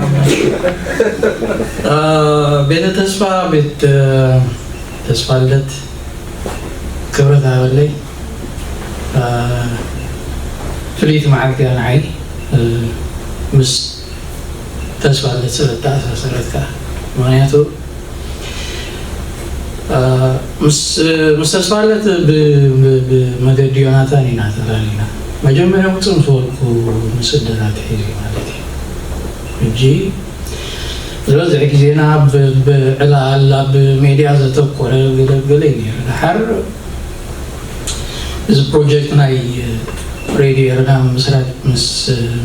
ቤተ ተስፋ ቤት ተስፋ ልደት ክብረት ኣበለይ ፍልይቲ መዓልቲ እያ ንዓይ ምስ ተስፋ ልደት ስለ እተኣሳሰረት ከዓ ምክንያቱ ምስ ተስፋለት ብመገዲ ዮናታን ኢና ተላሊና። መጀመርያ ውፅእ ምስ በልኩ ንስደት ኣትሒዙ ማለት እዩ። ሕጂ ዝበዝሕ ግዜና ብዕላል ኣብ ሜድያ ዘተኮረ ገለገለ እዩ ነይሩ። ድሓር እዚ ፕሮጀክት ናይ ሬድዮ ኤረና ምስራት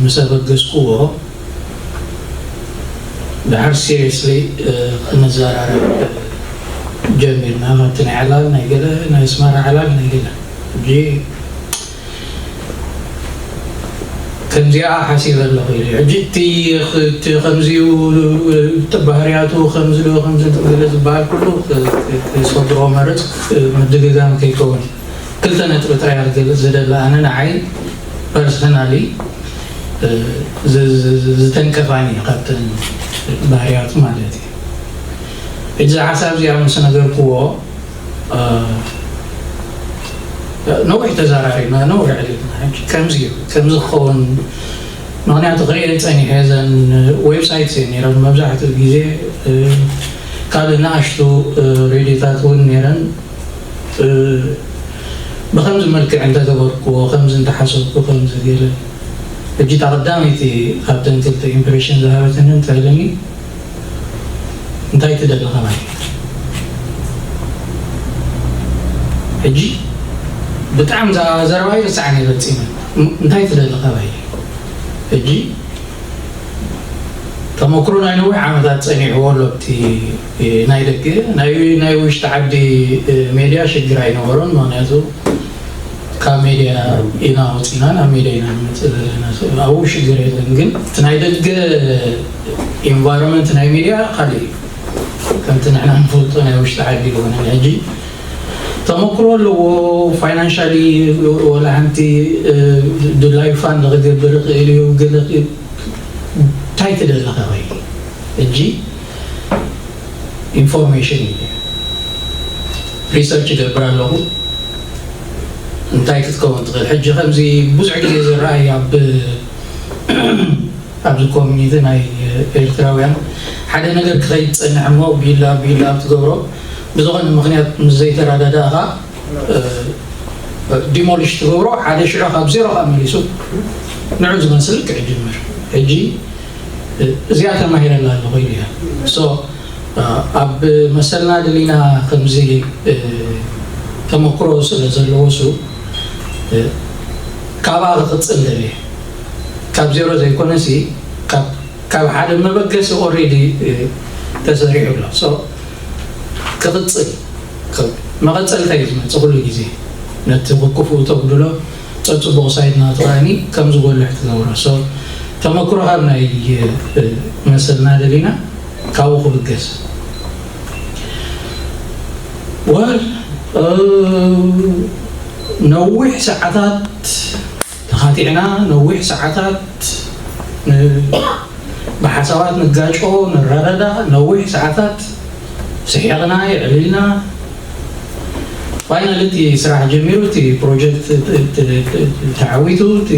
ምስ ኣበገስኩዎ ድሓር ሲሪየስሊ ክንዘራረብ ጀሚርና። ካብቲ ናይ ዕላል ናይ ገለ ናይ ኣስመራ ዕላል ናይ ገለ ሕጂ ከምዚኣ ሓሲበ ኣለኹ ኢለ ሕጂ እቲ እቲ ከምዚኡ ባህርያቱ ከምዚ ዶ ከምዚ ገለ ዝበሃል ኩሉ ክሰግሮ መርፅ ምድግጋም ከይከውን ክልተ ነጥቢ ጥራይ ዝደሊ ኣነ ንዓይ ፐርሰናሊ ዝተንከፋኒ ካብተን ባህርያቱ ማለት እዩ። እዚ ሓሳብ እዚኣ ምስ ነገርክዎ ነዊሕ ተዛራሪብና ነዊሕ ዕሊልና ከምዚ እዩ ከምዚ ክኸውን ምክንያቱ ክርእየን ፀኒሐ እዘን ዌብሳይት እየን ነይረን መብዛሕትኡ ግዜ ካልእ ንኣሽቱ ሬድዮታት እውን ነይረን ብኸምዚ መልክዕ እንተገበርክዎ ከምዚ እንተሓሰብኩ ከምዚ ገለ ሕጂ እታ ቀዳመይቲ ካብተን ክልተ ኢምፕሬሽን ዝሃበትኒ እንታይ ኢለኒ እንታይ ትደሊ ካባይ ሕጂ ብጣዕሚ ዘረባይ ርሳዕኒ ፈፂመ እንታይ ትደሊ ካባይ ሕጂ ተመክሮ ናይ ነዊሕ ዓመታት ፀኒዕዎ ኣሎ እቲ ናይ ደገ ናይ ውሽጢ ዓዲ ሜድያ ሽግር ኣይነበሮን ምክንያቱ ካብ ሜድያ ኢና ወፂና ናብ ሜድያ ኢና ንመፅእ ዘለና ኣብኡ ሽግር የለን ግን እቲ ናይ ደገ ኢንቫይሮንመንት ናይ ሜድያ ካልእ እዩ ከምቲ ንሕና ንፈልጦ ናይ ውሽጢ ዓዲ ይኮነ ሕጂ ተመክሮ ኣለዎ ፋይናንሻሊ ወላ ሓንቲ ድላዩ ፋንድ ክገብር ይኽእል እዩ ገለ እንታይ ትደሊ ካባይ ሕጂ ኢንፎርሜሽን እዩ ሪሰርች ይገብር ኣለኹ እንታይ ክትከውን ትኽእል ሕጂ ከምዚ ብዙሕ ግዜ ዝረኣይ ኣብ ኣብዚ ኮሚኒቲ ናይ ኤርትራውያን ሓደ ነገር ክኸይድ ዝፀንሕ እሞ ቢላ ቢላ ኣብ ትገብሮ ብዝኾነ ምክንያት ምስ ዘይተረዳዳእኻ ዲሞሊሽ ትገብሮ ሓደ ሽዑ ካብ ዜሮ ከዓ መሊሱ ንዑ ዝመስል ክዕጅምር ሕጂ እዚኣ ተማሂረላ ኣለኹ ኢሉ እያ። So ኣብ መሰልና ደሊና ከምዚ ተመክሮ ስለ ዘለዎ ሱ ካብኣ ክቕፅል ደልየ ካብ ዜሮ ዘይኮነ ሲ ካብ ሓደ መበገሲ already ተሰሪዑ ኣሎ። So ክቕፅል መቐፀልታ እዩ ዝመፅእ ኩሉ ግዜ ነቲ ክፉ ተጉድሎ ፀፅቡቕ ሳይድ ናቱ ከዓኒ ከም ዝጎልሕ ትገብሮ። So ተመክሮ ካብ ናይ መሰልና ደሊና ካብኡ ክብገስ ወል ነዊሕ ሰዓታት ተኻቲዕና ነዊሕ ሰዓታት ብሓሳባት ንጋጮ ንረዳዳ ነዊሕ ሰዓታት ስሒቕና የዕሊልና። ፋይናል እቲ ስራሕ ጀሚሩ እቲ ፕሮጀክት ተዓዊቱ እቲ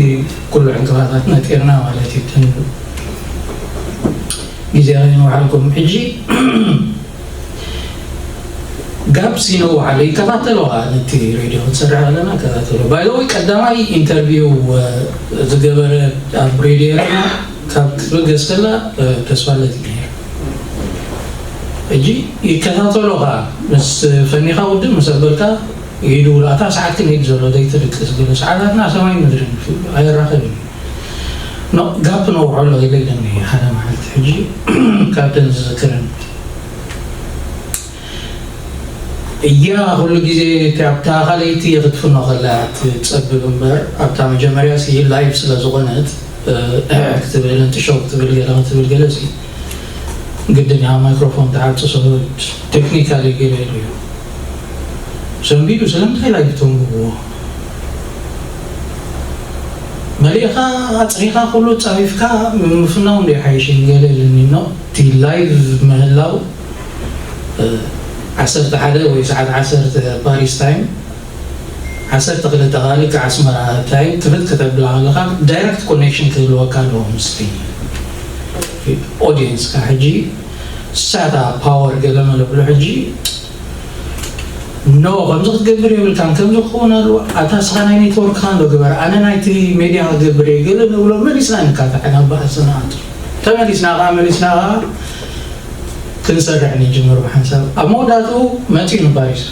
ኩሉ ዕንቅፋታት ነጢርና ማለት እዩ። ግዜ ከይንውሓልኩም ሕጂ ጋፕ ሲነውሓለ ይከታተሎ ነቲ ሬድዮ ክንሰርሕ ከለና ከታተሎ ባይዘወይ ቀዳማይ ኢንተርቪው ዝገበረ ኣብ ሬድዮ ኤረና ካብ ክትበገስ ከላ ተስፋለት ይገር እጂ ይከታተሎ ከዓ ምስ ፈኒኻ ውድብ ምስ ኣበልካ ይድውል ኣታ ሰዓት ክንሄድ ዘሎ ዘይትድቅስ ገለ ሰዓታትና ሰማይ ምድሪ ኣይራኸብን ኖ ጋፕ ነውዕሎ ኢለ ኢለኒ ሓደ መዓልቲ ሕጂ ካብተን ዝዝክረን እያ ኩሉ ግዜ ኣብታ ካልኣይቲ ክትፍኖ ከላ ትፀብብ እምበር ኣብታ መጀመርያ ሲ ላይቭ ስለ ዝኾነት ክትብል እንጥሸው ክትብል ገለ ክትብል ገለ ሲ ግድን ያ ማይክሮፎን ተዓጡ ሰብት ቴክኒካሊ ገለ ኢሉ እዩ ሰንቢዱ ስለምንታይ ላይቭ ተንብብዎ መሊእኻ ኣፅሪኻ ኩሉ ፃፊፍካ ምፍናው እንደ ሓይሽ ገለ ኢልኒ ኖ እቲ ላይቭ ምህላው ዓሰርተ ሓደ ወይ ሰዓት ዓሰርተ ፓሪስ ታይም ዓሰርተ ክልተ ካልእ ኣስመራ ታይም ክፍት ከተብላ ከለካ ዳይረክት ኮኔክሽን ክህልወካ ኣለዎ ምስቲ ኦዲየንስካ ሕጂ ሳታ ፓወር ገለ መለብሎ ሕጂ ኖ ከምዚ ክትገብር የብልካን ከምዚ ክኸውን ኣለዎ ኣታ ስኻ ናይ ኔትወርክካ እንዶ ግበር ኣነ ናይቲ ሜድያ ክገብር እየ ገለ ንብሎ መሊስና ንካታዕ ናብ በኣስና ኣንቱ ተመሊስና ከዓ መሊስና ከዓ ክንሰርሕ ንጅምር ብሓንሳብ ኣብ መወዳእትኡ መፂኡ ንፓሪስ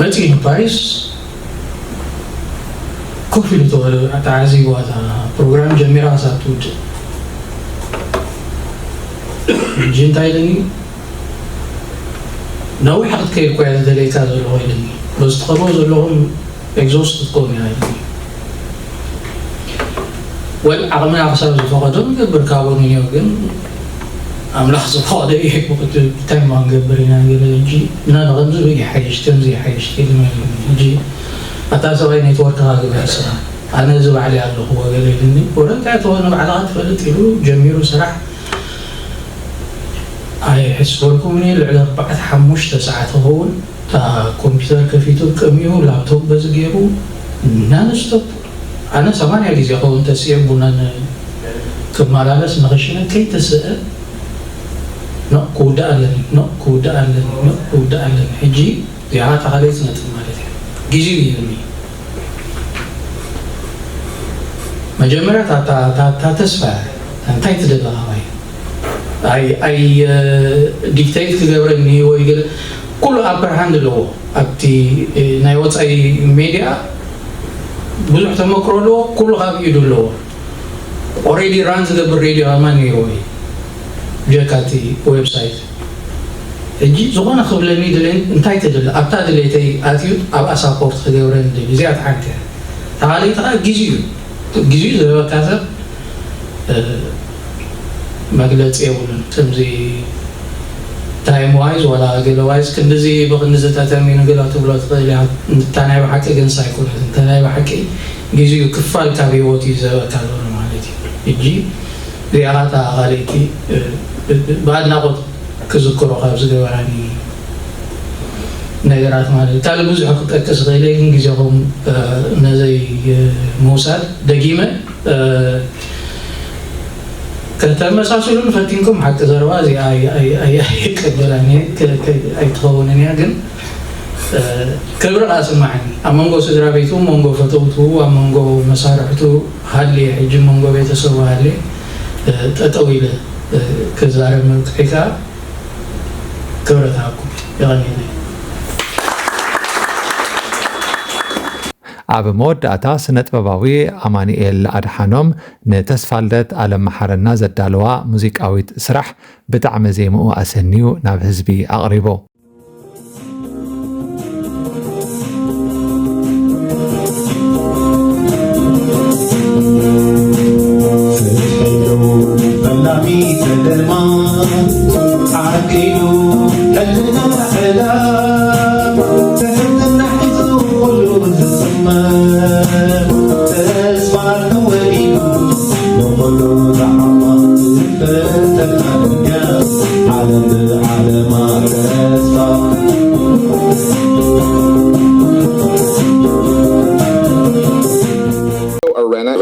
መፂኡ ንፓሪስ ኮፍ ኢሉ ተዓዚቡ እታ ፕሮግራም ጀሚራ ክሳብ ትውድእ ሕጂ እንታይ ኢለኒ ነዊሕ ክትከይድ እኮ እያ ዝደለየካ ዘለኹ ኢለኒ በዚ ትኸድዎ ዘለኹም ኤግዞስት ክትከውን እያ ኢለኒ ወል ዓቕምና ክሳብ ዝፈቐዶ ንገብር ካብኡ ንንዮ ግን ኣምላኽ ዝፈቐዶ ይሕቁ እንታይ ማ ንገብር ኢና ገለ ሕጂ እና ንኸምዚ ይሓይሽ ከምዚ ይሓይሽ ኢልና ሕጂ ኣታ ሰብኣይ ኔትወርክኻ ግበር ስኻ ኣነ እዚ ባዕለይ ኣለኹ ወገለ ኢልኒ ወረ እንታይ ተኾነ ባዕልኻ ትፈልጥ ኢሉ ጀሚሩ ስራሕ ኣይሕስበልኩምን እየ ልዕሊ ኣርባዕተ ሓሙሽተ ሰዓት ክኸውን እታ ኮምፒውተር ከፊቱ ቅድሚኡ ላፕቶፕ በዚ ገይሩ ናንስቶፕ ኣነ ሰማንያ ግዜ ኸውን ተስኤ ቡና ክመላለስ ንኽሽነ ከይተስአ ኖ ክውዳእ ኣለኒ ኖ ክውዳእ ኣለኒ ኖ ክውዳእ ኣለኒ ሕጂ እዚኣ ተኻለይት ነጥብ ማለት እዩ ግዜኡ ይህብኒ መጀመርያ ታታ ተስፋ እንታይ ትደለኻ ወይ ኣይ ኣይ ዲክቴት ክገብረኒ ወይ ገለ ኩሉ ኣፐር ሃንድ ኣለዎ ኣብቲ ናይ ወፃኢ ሜድያ ብዙሕ ተመክሮ ኣለዎ ኩሉ ካብ ኢዱ ኣለዎ ኦሬዲ ራን ዝገብር ሬድዮ ኣማን ነይሩ ወይ ጀካቲ ዌብሳይት ሕጂ ዝኾነ ክብለኒ ድሌን እንታይ ትድለ ኣብታ ድሌተይ ኣትዩ ኣብኣ ሳፖርት ክገብረኒ ድል እዚኣ ተሓንከ ተኻሊእቲ ከዓ ግዜኡ ግዜኡ ዝህበካ ሰብ መግለፂ የብሉን ከምዚ ታይም ዋይዝ ወላ ገለ ዋይዝ ክንድዚ ብክንድዚ ተተሚኑ ገለ ትብሎ ትኽእል እያ እንታ ናይ ብሓቂ ግን ሳይኮነት እንተ ናይ ብሓቂ ግዜኡ ክፋል ካብ ህይወት እዩ ዘበካ ዘሎ ማለት እዩ እጂ እዚኣታ ካልእቲ ብኣድናቆት ክዝክሮ ካብ ዝገበራኒ ነገራት ማለት ካልእ ብዙሕ ክጠቅስ ክእለ ግን ግዜኹም ነዘይ ምውሳድ ደጊመ ከተመሳስሉን ፈቲንኩም ሓቂ ዘረባ እዚኣ ኣይቀበላን እየ ኣይትኸውንን እያ ግን ክብሪ ከኣ ስማዓኒ። ኣብ መንጎ ስድራ ቤቱ፣ መንጎ ፈተውቱ፣ ኣብ መንጎ መሳርሕቱ ሃልየ፣ ሕጂ መንጎ ቤተሰቡ ሃልየ፣ ጠጠው ኢለ ክዛረብ ምብቅዐይ ከኣ ክብረት ሃብኩም። የቐንየለይ። ኣብ መወዳእታ ስነ ጥበባዊ ኣማኑኤል ኣድሓኖም ንተስፋልደት ኣለም መሓረና ዘዳለዋ ሙዚቃዊት ስራሕ ብጣዕሚ ዜምኡ ኣሰንዩ ናብ ህዝቢ ኣቕሪቡ።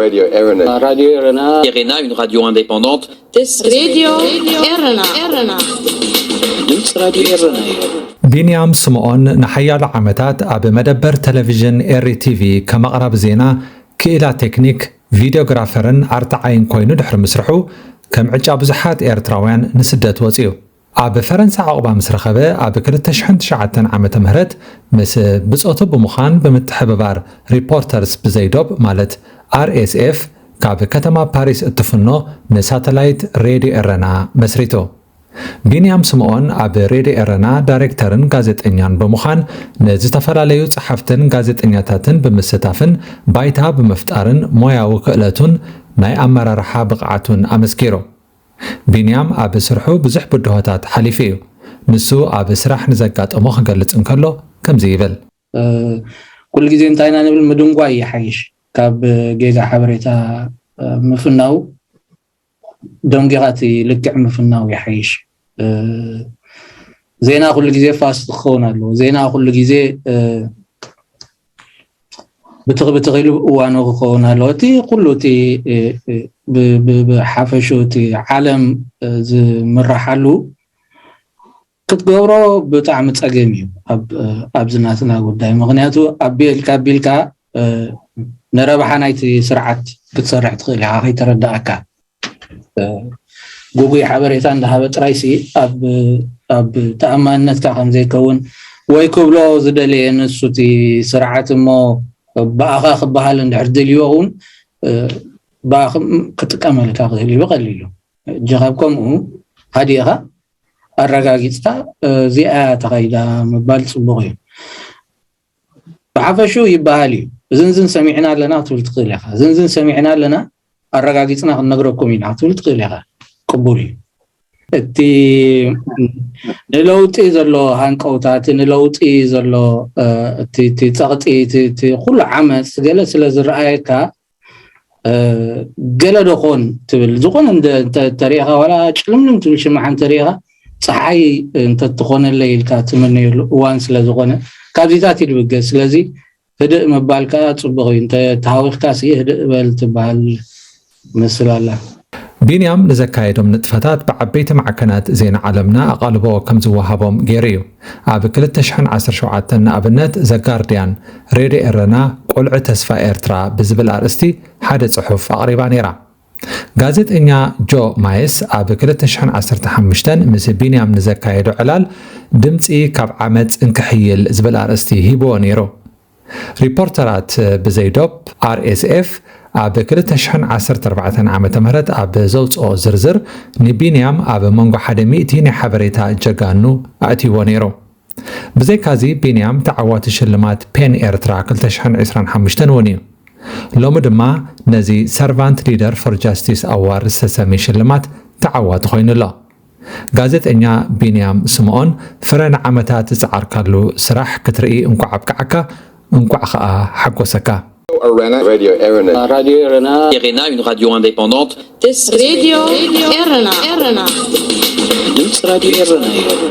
Radio Erena. Radio Erena. Erena, une radio indépendante. Radio Erena. Erena. Radio Erena. ቢንያም ስምኦን ንሓያሎ ዓመታት ኣብ መደበር ቴሌቪዥን ኤሪ ቲቪ ከም ኣቕራቢ ዜና፣ ክኢላ ቴክኒክ፣ ቪድዮግራፈርን ኣርትዓይን ኮይኑ ድሕሪ ምስርሑ፣ ከም ዕጫ ብዙሓት ኤርትራውያን ንስደት ወጺኡ። ኣብ ፈረንሳ ዕቑባ ምስ ረኸበ፣ ኣብ ክልተ ሽሕን ትሽዓተን ዓመተ ምህረት ምስ ብጾቱ ብምዃን ብምትሕብባር ሪፖርተርስ ብዘይ ዶብ ማለት ኣር ኤስ ኤፍ ካብ ከተማ ፓሪስ እትፍኖ ንሳተላይት ሬድዮ ኤረና መስሪቱ። ቢንያም ስምኦን ኣብ ሬድዮ ኤረና ዳይሬክተርን ጋዜጠኛን ብምዃን ንዝተፈላለዩ ጸሓፍትን ጋዜጠኛታትን ብምስታፍን ባይታ ብምፍጣርን ሞያዊ ክእለቱን ናይ ኣመራርሓ ብቕዓቱን ኣመስኪሩ። ቢንያም ኣብ ስርሑ ብዙሕ ብድሆታት ሓሊፉ እዩ። ንሱ ኣብ ስራሕ ንዘጋጠሞ ክገልጽ እንከሎ ከምዚ ይብል። ኩሉ ግዜ እንታይ ኢና ንብል፣ ምድንጓይ ይሓይሽ ካብ ጌጋ ሓበሬታ ምፍናው፣ ደንጊኻ እቲ ልክዕ ምፍናው ይሓይሽ። ዜና ኩሉ ግዜ ፋስት ክኸውን ኣለዎ። ዜና ኩሉ ግዜ ብትኽ ብትኽ ኢሉ እዋኑ ክኸውን ኣለዎ። እቲ ኩሉ እቲ ብሓፈሹ እቲ ዓለም ዝምረሓሉ ክትገብሮ ብጣዕሚ ጸገም እዩ ኣብዚ ናትና ጉዳይ። ምኽንያቱ ኣቢልካ ኣቢልካ ንረብሓ ናይቲ ስርዓት ክትሰርሕ ትኽእል ኢኻ ከይተረዳእካ። ጉጉይ ሓበሬታ እንዳሃበ ጥራይሲ ኣብ ተኣማንነትካ ከም ዘይከውን ወይ ክብሎ ዝደለየ ንሱ እቲ ስርዓት እሞ ብኣኻ ክበሃል እንድሕር ደልይዎ እውን ብኣኻ ክጥቀመልካ ክህልዩ ቀሊል እዩ። እጀኻብ ከምኡ ሃዲእኻ ኣረጋጊፅካ እዚኣ ተኸይዳ ምባል ፅቡቕ እዩ። ብሓፈሹ ይበሃል እዩ። እዝንዝን ሰሚዕና ኣለና ክትብል ትኽእል ኢኻ። እዝንዝን ሰሚዕና ኣለና ኣረጋጊፅና ክንነግረኩም ኢና ክትብል ትኽእል ኢኻ። ቅቡል እዩ። እቲ ንለውጢ ዘሎ ሃንቀውታ፣ እቲ ንለውጢ ዘሎ እቲ ጸቕጢ፣ እቲ ኩሉ ዓመፅ ገለ ስለ ዝረኣየካ ገለ ዶ ኾን ትብል ዝኾነ እንተሪኢኻ ዋላ ጭልምልም ትብል ሽምዓ እንተሪኢኻ ፀሓይ እንተትኾነለይ ኢልካ ትምነየሉ እዋን ስለ ዝኾነ ካብዚታት እዩ ዝብገስ። ስለዚ ህድእ ምባል ከዓ ፅቡቕ እዩ። እንተ ተሃዊኽካ ሲ ህድእ በል ትበሃል መስል ኣላ። ቢንያም ንዘካየዶም ንጥፈታት ብዓበይቲ ማዕከናት ዜና ዓለምና ኣቓልቦ ከም ዝወሃቦም ገይሩ እዩ። ኣብ ክልተ ሽሕን ዓሰርተ ሸውዓተን ንኣብነት ዘጋርድያን፣ ሬድዮ ኤረና፣ ቆልዑ ተስፋ ኤርትራ ብዝብል ኣርእስቲ ሓደ ጽሑፍ ኣቕሪባ ነይራ። ጋዜጠኛ ጆ ማየስ ኣብ ክልተ ሽሕን ዓሰርተ ሓሙሽተን ምስ ቢንያም ንዘካየዶ ዕላል ድምጺ ካብ ዓመጽ እንክሕይል ዝብል ኣርእስቲ ሂብዎ ነይሩ። ሪፖርተራት ብዘይ ዶብ፣ ኣር ኤስ ኤፍ፣ ኣብ ክልተ ሽሕን ዓሰርተ ኣርባዕተን ዓመተ ምህረት ኣብ ዘውጽኦ ዝርዝር ንቢንያም ኣብ መንጎ ሓደ ሚእቲ ናይ ሓበሬታ ጀጋኑ ኣእትይዎ ነይሩ። ብዘይካዚ ቢንያም ተዓዋቲ ሽልማት ፔን ኤርትራ ክልተ ሽሕን ዕስራን ሓሙሽተን እውን እዩ። ሎሚ ድማ ነዚ ሰርቫንት ሊደር ፎር ጃስቲስ ኣዋርድ ዝተሰምየ ሽልማት ተዓዋቲ ኮይኑ ኣሎ። ጋዜጠኛ ቢንያም ስምኦን፣ ፍረ ንዓመታት ዝጸዓርካሉ ስራሕ ክትርኢ እንቋዕ ኣብቅዓካ፣ እንቋዕ ኸኣ ሓጎሰካ። Radio Erena. Radio Erena. Erena, une radio indépendante. Radio Erena. Erena. Radio Erena.